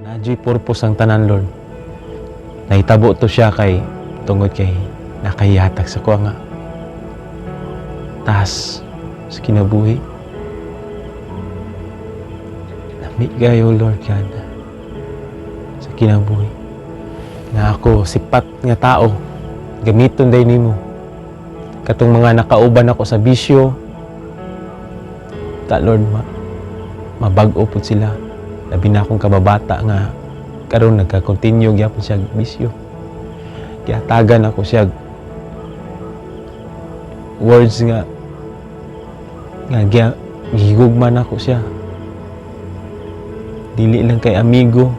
Naa juy purpose ang tanan, Lord. Nahitabo to siya kay tungod kay nakahihatag sa kuha nga taas sa kinabuhi. Lami kayo, Lord God, sa kinabuhi. Nga ako, sipat nga tao, gamiton day nimo. Katong mga nakauban ako sa bisyo, ta Lord, mabag-o pud sila. Labi na akong kababata nga karon nagka-continue gyapon siya bisyo. Gihatagan ako siya words nga nga gihigugma nako siya. Dili lang kay amigo,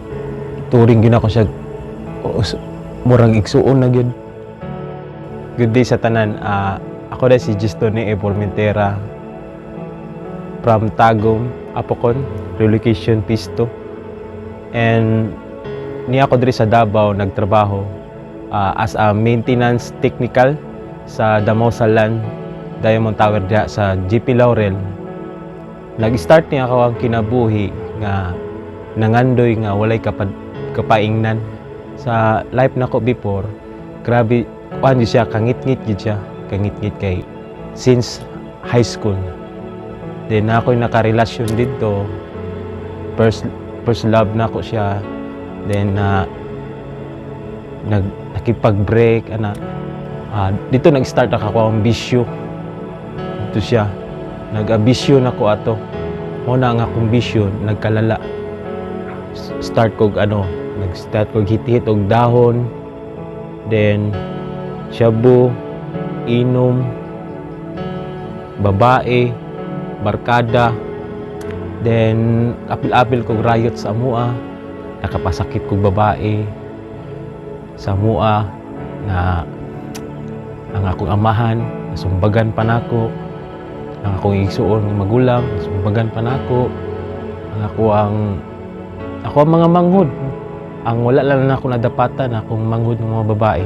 turing gyud ako siya murag igsuon na gyud. Good day sa tanan. Ako na si Gistone E. Formentera from Tagum, Apokon, Relocation Pisto. And niya ako diri sa Davao nagtrabaho as a maintenance technical sa Damosa Land Diamond Tower diha sa GP Laurel. Nag-start niya ako ang kinabuhi nga nangandoy nga walay kapaingnan sa life nako before. Grabe kuan jud siya, kangitngit jud siya, kangitngit kay since high school. Then ako'y nakarelasyon dito, first first love nako siya. Then na nag nakipag-break ana. Dito nag-start ako ang bisyo. Dito siya nag-abisyo nako ato. Mo na ang akong bisyo nagkalala. Start kog ano, nag-start kog hit-hit og dahon, then shabu, inom, babae, barkada, then apil-apil kog riot sa amua, nakapasakit kog babae sa amua na ang akong amahan nasumbagan pa nako, ang akong igsuon nga magulang nasumbagan pa nako, ang ako ang ako ang mga manghod. Ang wala lang na ako nadapatan, akong manghod ng mga babae.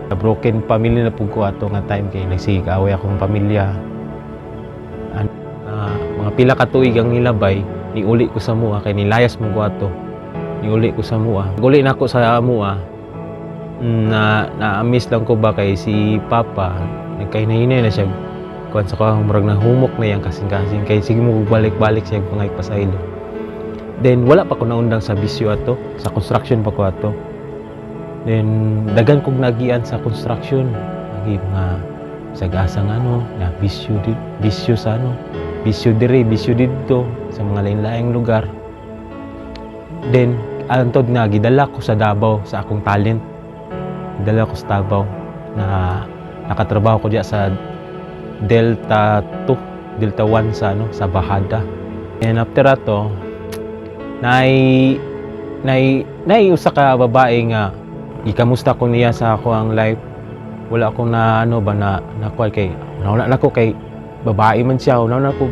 Broken family na pud ko ato nga time kay nagsigaway akong pamilya. Mga pila ka tuig ang nilabay, niuli ko sa mua kay nilayas mo ko ato. Niuli ko sa mua. Guli na ako sa mua, na na-miss lang ko ba kay si Papa nagkahinay na siya kuan sa kuang murag nahumok na yang kasing-kasing kay sige mo balik-balik siya pangay pasaylo. Then wala pa ko naundang sa bisyo ato, sa construction pa ko ato. Then dagan kog nagian sa construction, agi mga sa ano, na bisyo di, bisyo sa ano, bisyo diri, bisyo didto sa mga lain-laing lugar. Then antod nga gidala ko sa Davao sa akong talent. Gidala ko sa Davao na nakatrabaho ko diya sa Delta 2, Delta 1 sa ano, sa Bahada. And after ato, nay nay nay usa ka babae nga gikamusta ko niya sa ako ang life. Wala akong na ano ba na nakuha kay nauna na ko kay babae man siya, una na ko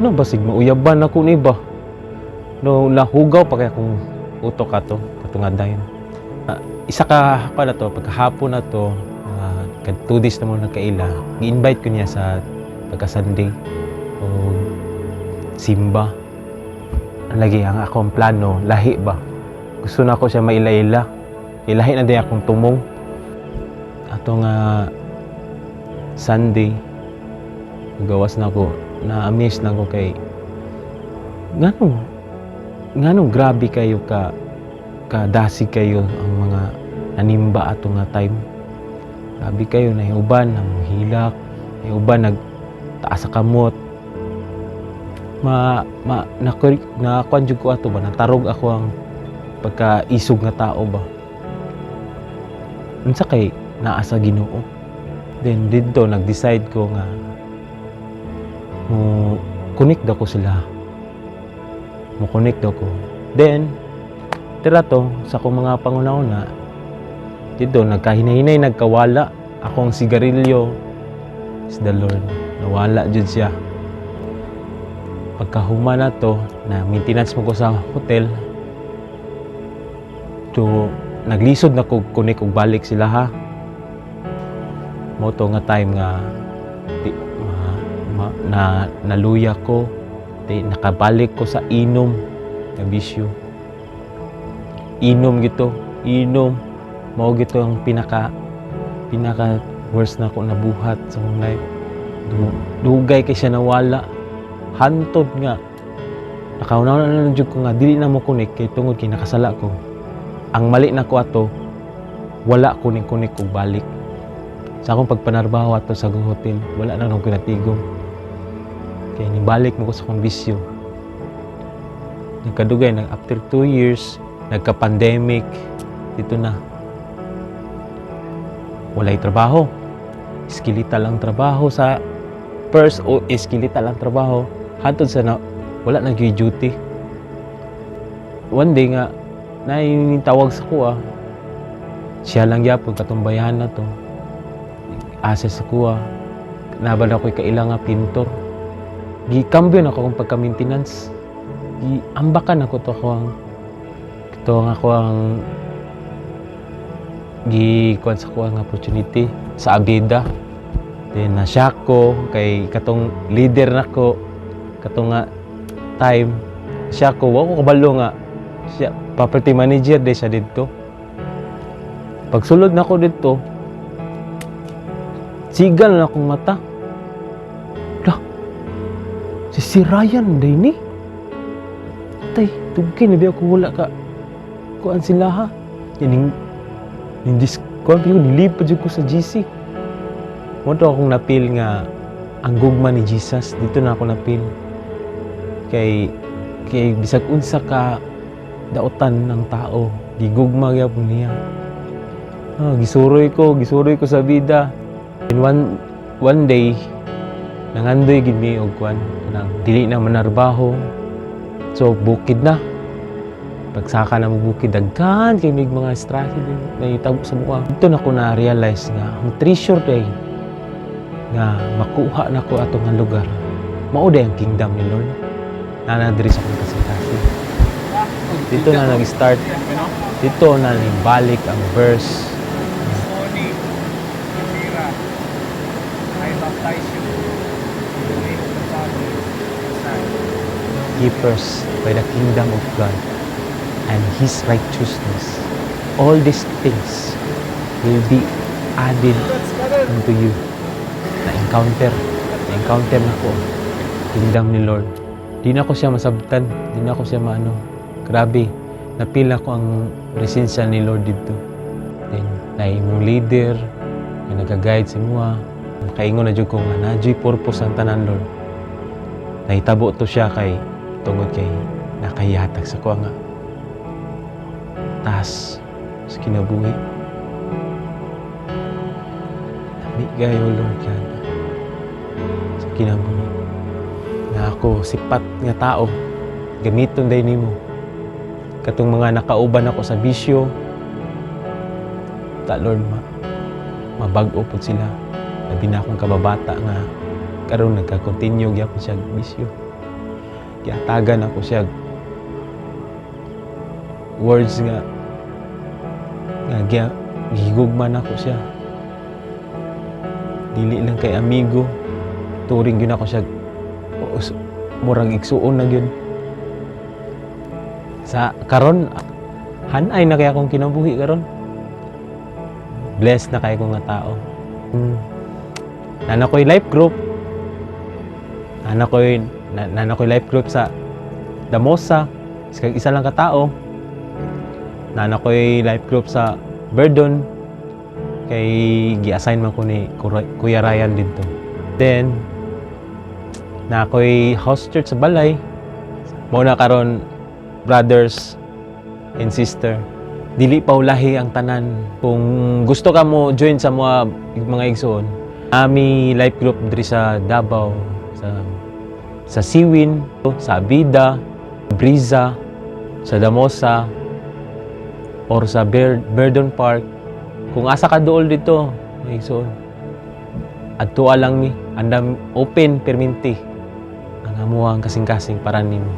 no basig mauyaban ako ni ba no, nahugaw pa kay akong utok ato kato nga dayon. Isa ka pa na to, pagkahapon na to, kad 2 days na mo nagkaila, gi-invite ko niya sa pagka Sunday o simba. Lagi ang akong plano lahi ba, gusto na ako siya maila-ila, ilahi na din akong tumong ato nga Sunday. Gawas na ako, na-amaze lang ko kay nganong nganong grabe kayo ka kadasig kayo ang mga nanimba ato nga time. Grabe kayo na uban ang hilak, na uban nag taas sa kamot. Ma ma na na kuan jud ko ato ba, natarog ako ang pagkaisog nga tao ba. Unsa kay naa sa Ginoo. Then didto nag-decide ko nga mo connect daw ko sila. Mo connect daw ko. Then tira to sa akong mga panguna-una dito, nagkahinahinay nagkawala akong sigarilyo is the Lord. Nawala jud siya. Pagkahuma na to, na maintenance mo ko sa hotel. So naglisod na ko connect og balik sila ha. Mo to nga time nga di, na naluya ko, di, nakabalik ko sa inom na bisyo. Inom gito, inom. Mao gito ang pinaka pinaka worst na ako nabuhat sa akong life. Dugay kay siya nawala. Hantod nga nakauna na lang jud ko nga dili na mo connect kay tungod kay nakasala ko. Ang mali na ko ato, wala ko ning connect og balik. Sa akong pagpanarbaho ato sa akong hotel, wala na akong kinatigom. Kay nibalik mo ko sa akong bisyo. Nagkadugay, nag after 2 years, nagka-pandemic, dito na. Walay trabaho. Iskilita lang trabaho sa first o iskilita lang trabaho. Hantod sa na, wala na gyud duty. One day nga, naitawag sa kuha. Siya lang gyapon katumbayahan na to. Asa sa kuha. Nabal ako'y kaila nga pintor. Gikambyo na ako akong pagka-maintenance. Giambakan ako to ang ako ang gikuan sa kuha nga opportunity sa Abida. Then na ko kay katong leader nako katong nga time siya ko, wa ko kabalo nga siya property manager de siya didto. Pagsulod nako didto, sigal na akong mata. Lah, si si Ryan day ni. Tay, tugkin na biya ko wala ka kuan sila ha. Yaning ning dis kuan pa yun, nilipad jud ko sa GC. Mo to akong napil nga ang gugma ni Jesus dito na ako napil. Kay bisag unsa ka dautan ng tao, gigugma gyapon niya. Ah, gisuroy ko sa bida. In one one day, nangandoy gid mi og kuan kanang dili na manarbaho. So bukid na. Pagsaka na mo bukid, daghan kay mig mga strategy na itabo sa mukha. Dito na ko na realize nga ang treasure day nga makuha na ko ato nga lugar. Mao day ang kingdom ni Lord. Nana diri sa akong kasing-kasing. Dito na nag-start. Dito na balik ang verse. Tony, Mira, I baptize you in the name of the Father, the Son, Keepers by the kingdom of God and His righteousness. All these things will be added unto you. Na-encounter na ko kingdom ni Lord. Di na ko siya masabtan, di na ko siya maano. Grabe, napila ko ang presensya ni Lord dito. Then, na imong leader, nga nag-guide sa imuha. Makaingon na jud ko nga naa juy purpose ang tanan, Lord. Nahitabo to siya kay tungod kay nakahihatag sa kuha nga taas sa kinabuhi. Lami kayo, Lord God, sa kinabuhi. Nga ako, sipat nga tao, gamiton day nimo. Katong mga nakauban ako sa bisyo, ta Lord, mabag-o pod sila. Labi na akong kababata nga karon nagka-continue gyapon siya bisyo. Giatagan ako siya words nga nga gihigugma nako siya. Dili lang kay amigo, turing gyud ako siya murag igsuon na gyud. Sa karon hanay na kay akong kinabuhi karon. Blessed na kay ko nga tao. Nana ko'y life group. Nana ko'y life group sa Damosa. Kag isa lang ka tao. Nana ko'y life group sa Verdun. Kay gi-assign man ko ni Kuya Ryan dito. Then, na ako'y house church sa balay. Mao na karon, brothers and sister, dili pa ulahi ang tanan. Kung gusto ka mo join sa mga igsoon, ami life group diri sa Davao, sa Siwin, sa Abida, Briza, sa Damosa, or sa Verdun Park. Kung asa ka dool dito, mga igsoon, adtua lang mi, andam open perminti ang amuang kasing-kasing para nimo.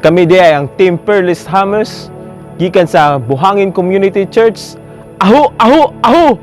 Kami di ay ang Team Peerless Hammers gikan sa Buhangin Community Church. Aho, aho, aho!